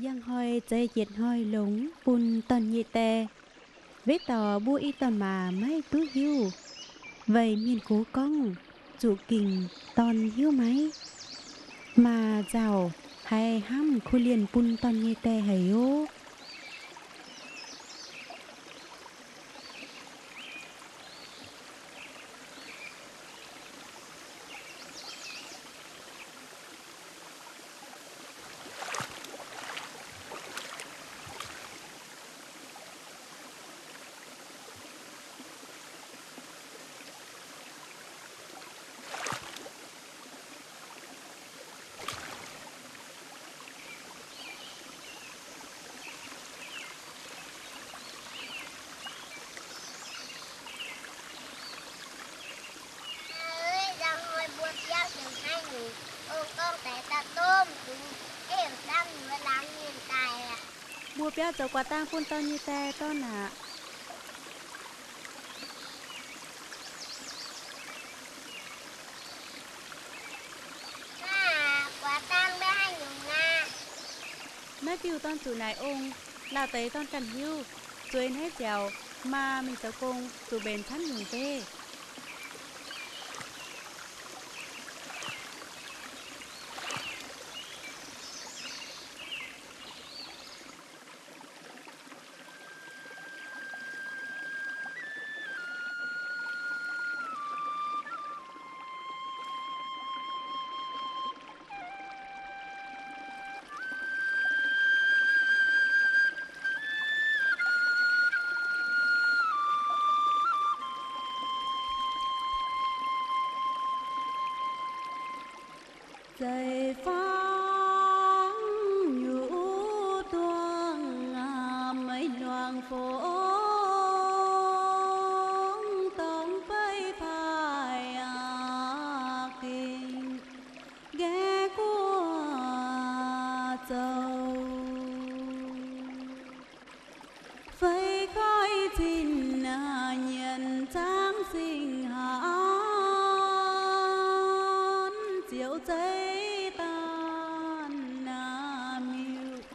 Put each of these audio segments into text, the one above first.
Yangh hnoi zeix yietc hnoi longx bun dorn-nyeic die. Weic dorh mbuo i dorn-maac maiv duqv hiuv, weic mienh gox gorngv zuqc gingc dorn hiuv maiv. Maa nzauh haiz hnamv kuh lienh bun dorn-nyeic die haic oc. Mbuo biauv zoux guaax dang bun dorn-nyeic die dorn aqv. Naaiv diuh dorn zuqc naaic ong, lauh deix dorn ganh hiuv. Zueiz naaiv nziaauc, maa mingh zoux gong zuqc mbenc camv nyungc deix. Zeiz fangv nyutc duangv, maiv luangc fongx dorngx beiv paaiv gengh nqaeqv guoqv zoux. Feix koiv zinh nyienz zaangv singx haanv, ziouc zeiv daanh miuc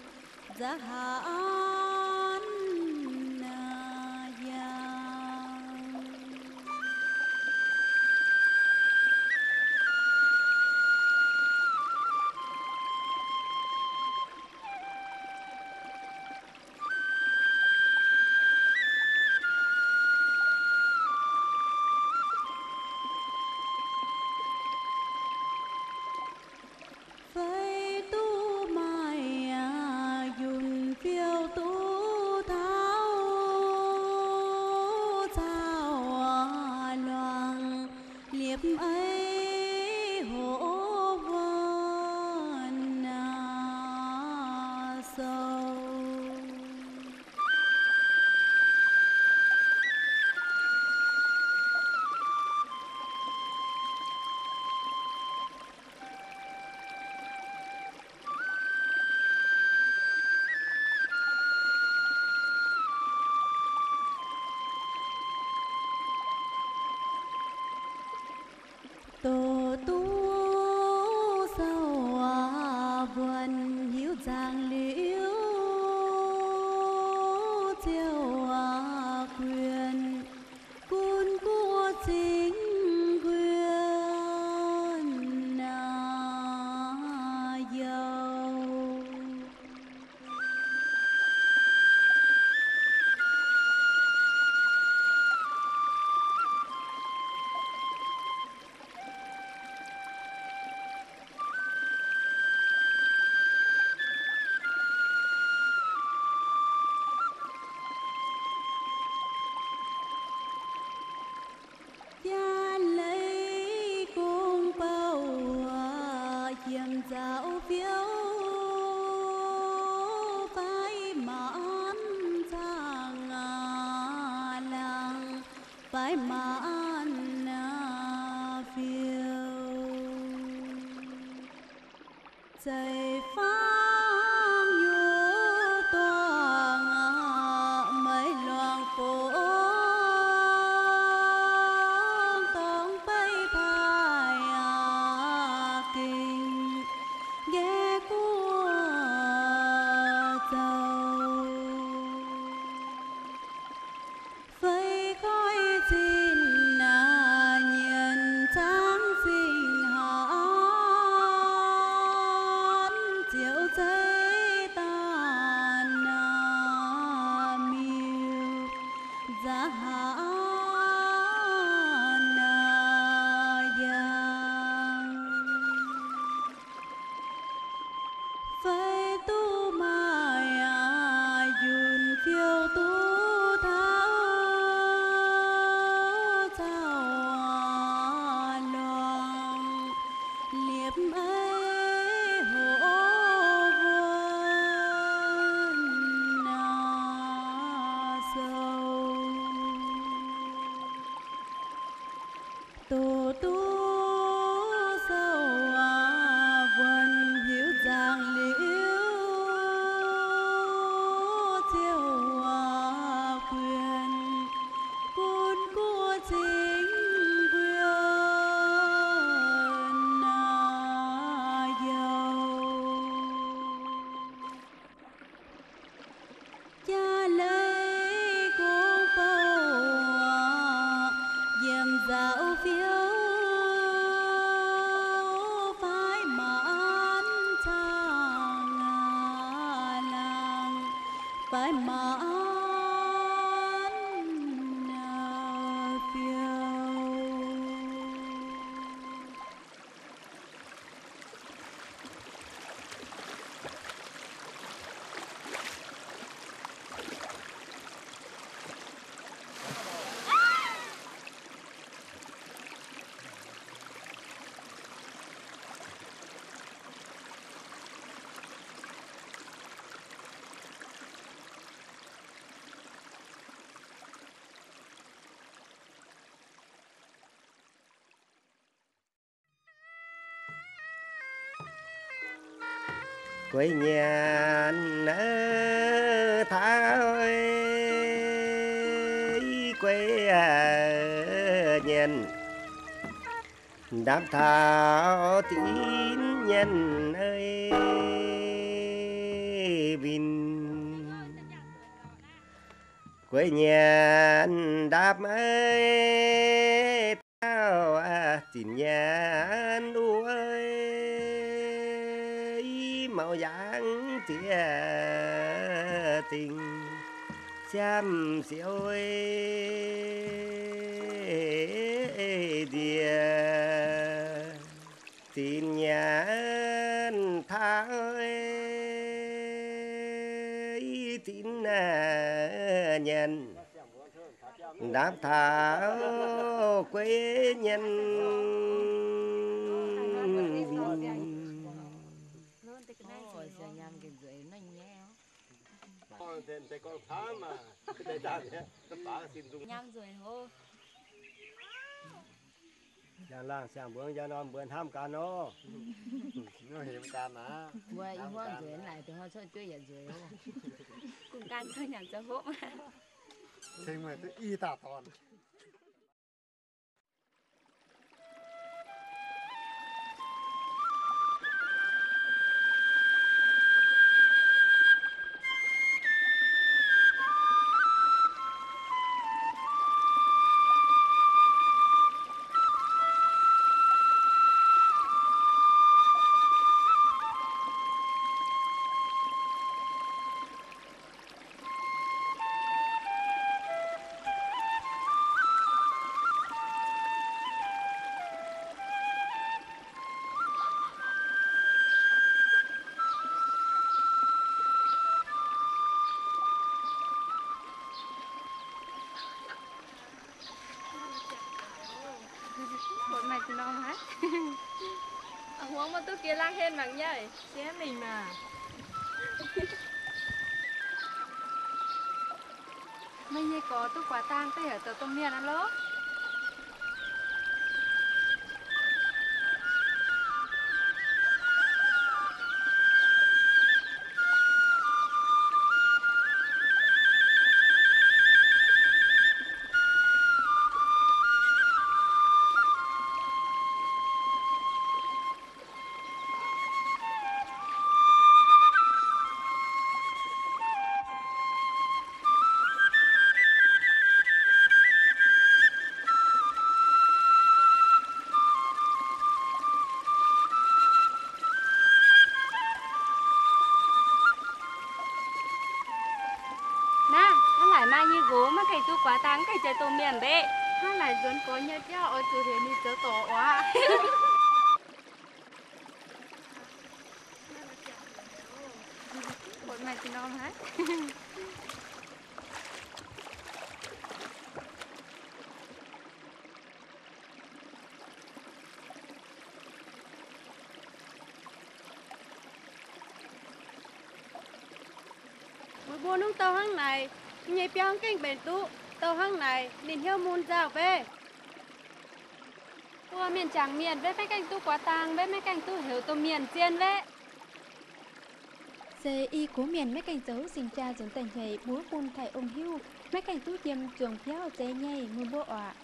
nzaaux haanv yangh. Feix duqv maaih yunh fiou duqv taux caux luangc liepc meiv hoc wuonh sou. Doqc duqv sou wuonh hiuv nzangc liuz, ziouc kuinx gunv guoqv zingx nquin youh. Jaa leiz gong bouh yiemc nzaaux fiouv, faix maanc zaangc laangz, faix maanc fiouv. Zeiv-fangv nyutc duangv, maiv luangc fongx dorngx beiv paaiv gengh nqaeqv guoqv Baaix maanc nor fiou. Gueix nyanc taux, gueix nyanc ndapv taux dinx nyanc winh. Gueix nyanc ndapv maiv taux, dinx nyanc wuov, maux yangh ziex dingh, siamv siou nziex. Dinx nyanc taux, dinx nyanc ndapv taux, gueix nyanc winh. Njang laangh siang-mbuo njang norm mbuo hnamv ganh nor. Mbuo i hmuangv nzueic naaic, dongh hnoi cuotv jueiv yaac nzueic oc. Gungx gan cuotv nyanc zoux hopv. Ceng meih duqv i daaih dorn. Huống maiv duqv geh lang hên mangc nyei, sienx mingh maah. Meih nyei gorx duqv guaax dang duqv heuc zoux domh mienh aqv lov. Naaiv, hnangv naaic maaih nyei nqox maiv gaengh duqv guaax dang, maiv gaengh jiex domh mienh mbeqv. Hnangv naaic nzuonx gorx nyei biauv oix zuqc heuc ninh zoux dorc oc. Meih mbuo nungv douh hnangv naaic, ninh nyei biauv gengh mbenc duqv. Douh hnangv naaic, ninh hnyouv mun nzauh mbeqv. Mbuo mienh jangc mienh mbeqv maiv gaengh duqv guaax dang, mbeqv maiv gaengh duqv heuc domh mienh zien mbeqv. Se i gox mienh maiv gaengh zoux singx jaa nzuonx daaih nyeic, mbuo bun taaih ong hiuv, maiv gaengh duqv jiem zuangx biauv zeiz nyei, meih mbuo oc.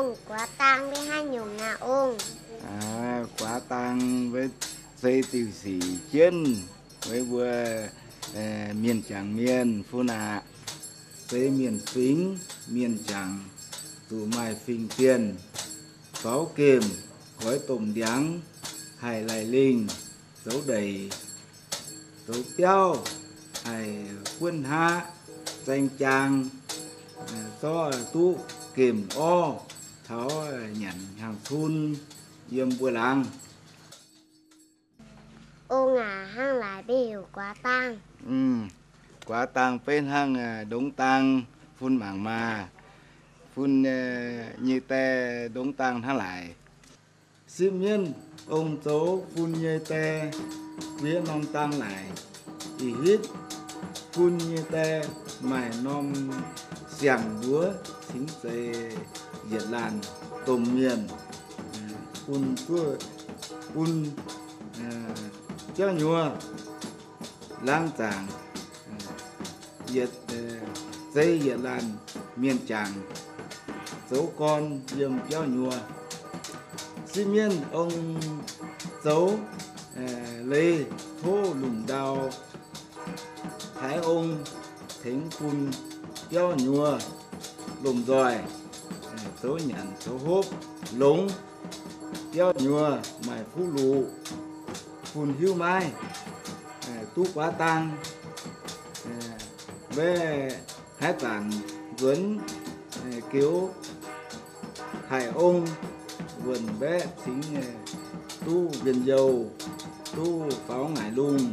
Ong, guaax dang mbe hnangv nyungc aqv ong? Guaax dang mbe se diuh sic jienv weic mbuo mienh jangc mienh fun aqv. Zeiz mienh fingx, mienh jangc, zuqc maaih fingx-zienh, faaux gemh, goix domh ndiangx, haih laic lingh, zoux ndeic, zoux biauv, haih buonv haqv, zaeng jaang, zorqv duqv gemh orv, taux nyanc hnyangx-cun yiem mbuo laangz. Ong aac, hnangv laaix mbe heuc guaax dang? Guaax dang beiv hnangv ndongc dang fun mangc maah. Fun nyei die ndongc dang hnangv laaix. Sipv mienv, ong zoux fun nyei die bueix norm dang laic. Ih hitv fun nyei die maaih norm siang-mbuox cingx zeiz yietc laanh domh mienh bun zuov, bun biauv nyuoz, laangz zaangc, yietc, zeiz yietc laanh mienh jangc zoux gorn yiem biauv nyuoz. Sipv mienv, ong zoux leiz tov lungh ndau, taaix ong tengx bun biauv nyuoz lomh nzoih zoux nyanc zoux hopv longx. Biauv nyuoz maaih fuqv luqc, fun hiuv maiv duqv guaav dang. Mbaeqv haaix zanc nzuonx geux haic ong, wuonh mbaeqv cingx duqv njien-youh, duqv faaux ngaaic lungh.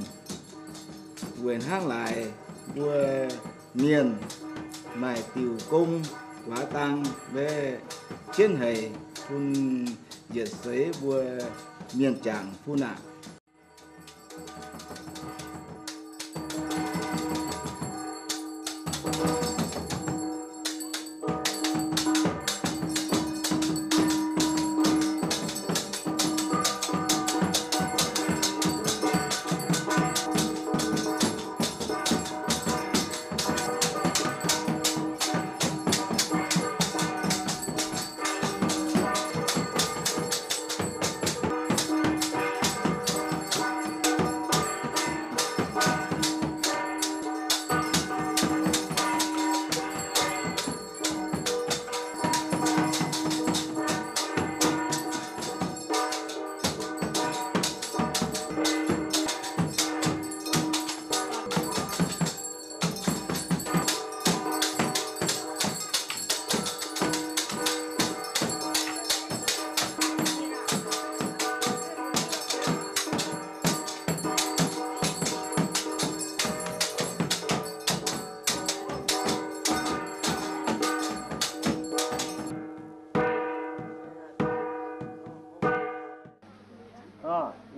Weic hnangv laaix mbuo mienh maaih diuc gong guaav dang mbaeqv jienv haic bun yietc seix mbuo mienh jangc fun aqv.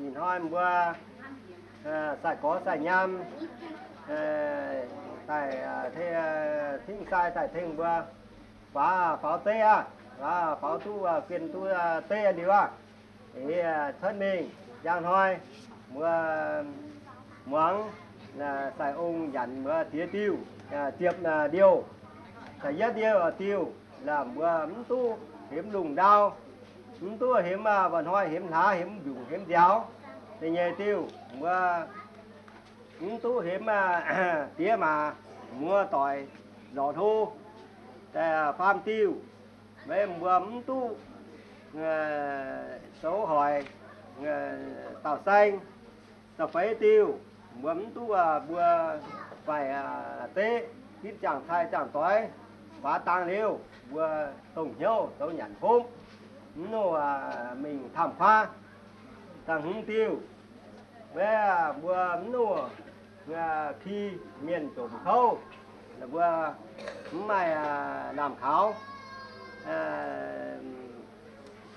Ih hnoi mbuo sai-gorx sai-nyaam daaih tengx sai daaih tengx mbuo faaux, faaux deiv aqv, faaux duqv guen duqv deiv liuz aqv. Ih cuotv mingh njang hnoi mbuo muangx sai-ong nyanc mbuo diex diuh, ziepc liouh. Da'yietv liouh diuh mbuo mv duqv hemx lungh ndau, mv duqv hemx mba'hnoi, hemx hlaax, hemx mbiungc, hemx nziaaux. Da'nyeic diuh mbuo mv duqv hemx diex maac muoz doic lorz hlo. Faam diuh, mbuo mv duqv zoux hoic dauh saeng. Da'feix diuh, mbuo mv duqv mbuo faix deqv ginv ziangh cai ziangh doix, faaux dang liuz mbuo dongh hnyouv zoux nyanc hopv, mv nuqv mingh tamv kuaav. Da'hmz diuh, mbuo mv nuqv ki mienh domh kouv, mbuo mv maaih naamh kaux.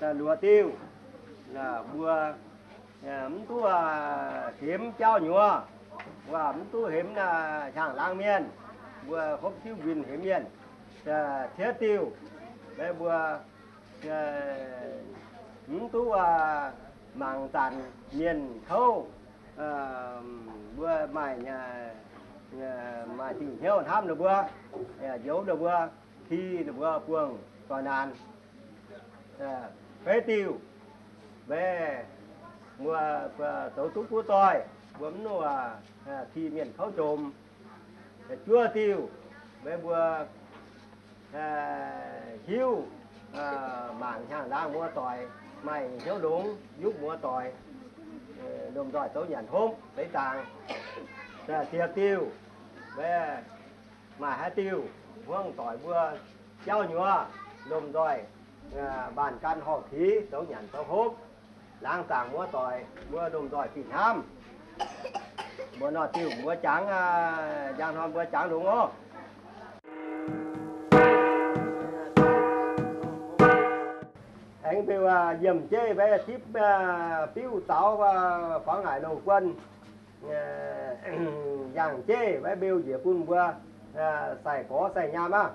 Da'luoqc diuh, mbuo mv duqv hemx biauv nyuoz, mbuo mv duqv hemx hnyangx laangz mienh, mbuo hopv diuv nquin hemx mienh. Cietv diuh, mbuo mv duqv mangc zanc mienh kouv, mbuo maaih, maaih diuh hnyouv hnamv ninh mbuo, njoux ninh mbuo, ki ninh mbuo buangh doix naanc. Feix diuh, meih mbuo zoux duqv buov doic, mbuo mv nuqv ti mienh kouv njomc. Juov diuh, meih mbuo hiuv mangc hnyangx-laangz muoz-doic, maaih hnyouv longx yupv muoz-doic, lomh nzoih zoux nyanc hopv deix zaangc. Ziepc diuh, meih maaih haaix diuh hmuangv doic mbuo jauv nyuoz, lomh nzoih mbaanh gan horngh kix zoux nyanc zoux hopv, laangz zaangc muoz-doic mbuo lomh nzoih fih hnamv. Mbuo nor diuh mbuo jangx, njang hnoi mbuo jangx longx oc. Aengx beu yiem jeiv mbaeqv tipv biuv zaux fangx ngaaic loz-guon, yangh jeiv mbaeqv beu njiec bun mbuo sai gorx sai nyaam aqv.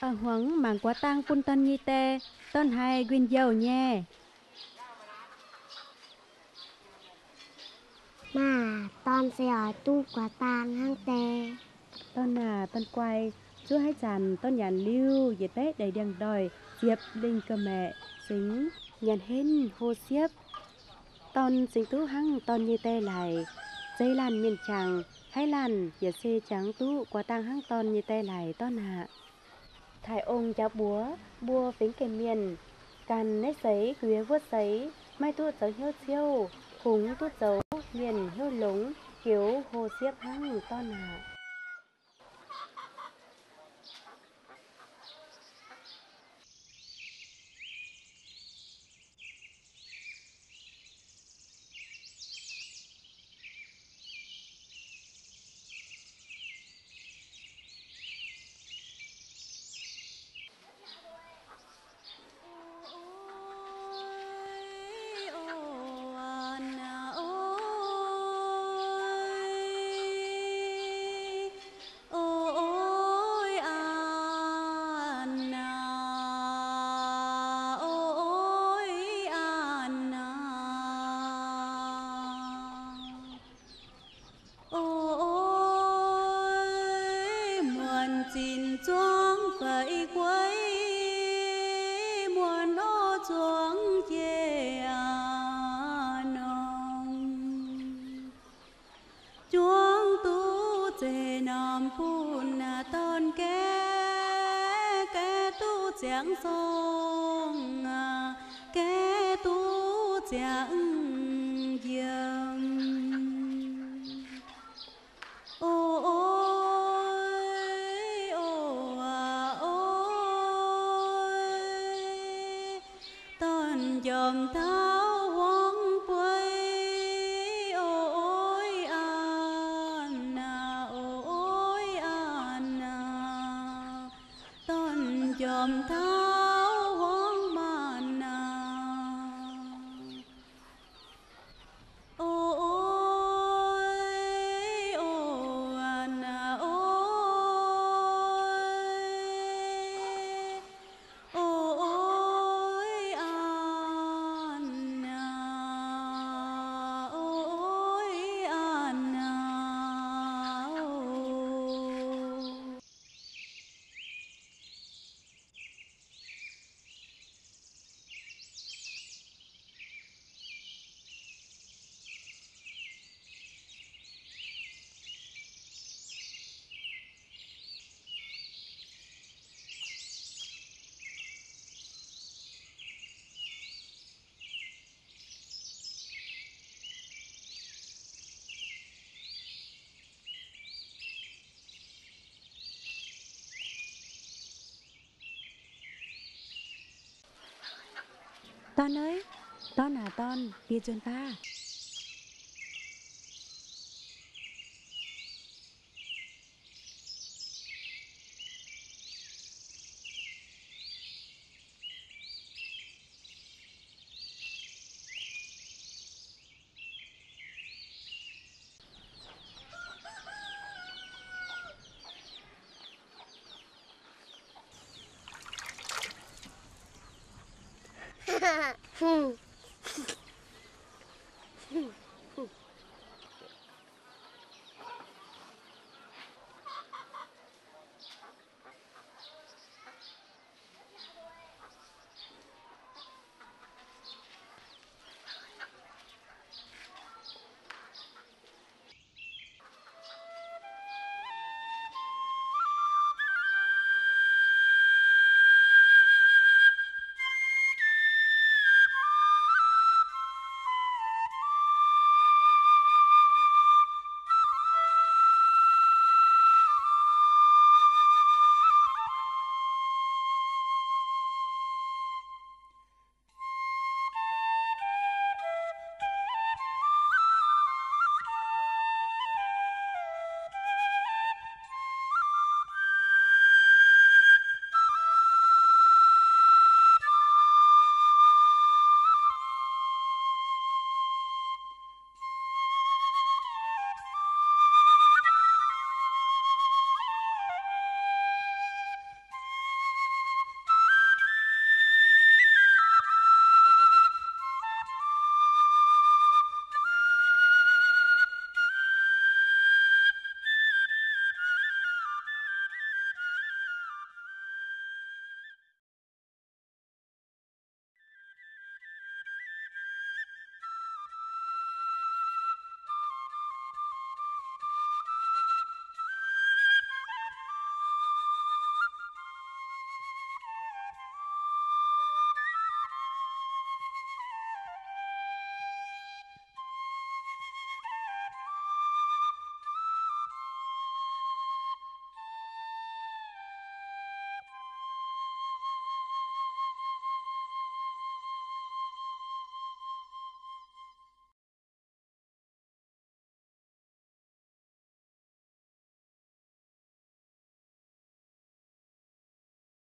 A'hmuangx mangc guaax dang bun dorn nyei die, dorn haiz nquin youh nyei. Maa, dorn se oix duqv guaax dang hnangv die. Dorn aac, dorn guai, zuov haaix zanc dorn nyanc liuz yietc baeqv ndeic ndiangx-ndoih ziepc lingh ga'maeqc singx, nyanc henv hlo siepv. Dorn zingx duqv hnangv dorn nyei die laic. Zei laanh mienh qangx, haaix laanh yaac se jangx duqv guaax dang hnangv dorn nyei die laic dorn aac. Taaix ong jaux buoz mbuo fingx gemh mienh, ganh naaiv seix guiex wuov seix, maiv duqv zoux hnyouv ciouv, kungx duqv zoux mienh hnyouv longx, joux hlo siepv hnangv dorn aac. Muonc zinc zuangx fai gueix, muonc orv zuangx jiex nongx. Juangv duqv zeqc norm bun dorn gaeqv, gaeqv duqv ziangx sorng, gaeqv duqv ziangx yiem. O, o, o, dorn njormh taux huangv bueix. O, o, an naaic, o, o, an naaic, dorn njormh taux huangv maanc naaic. Dorn aac, dorn aac dorn, diex nzuonx baav. aqv. Hungh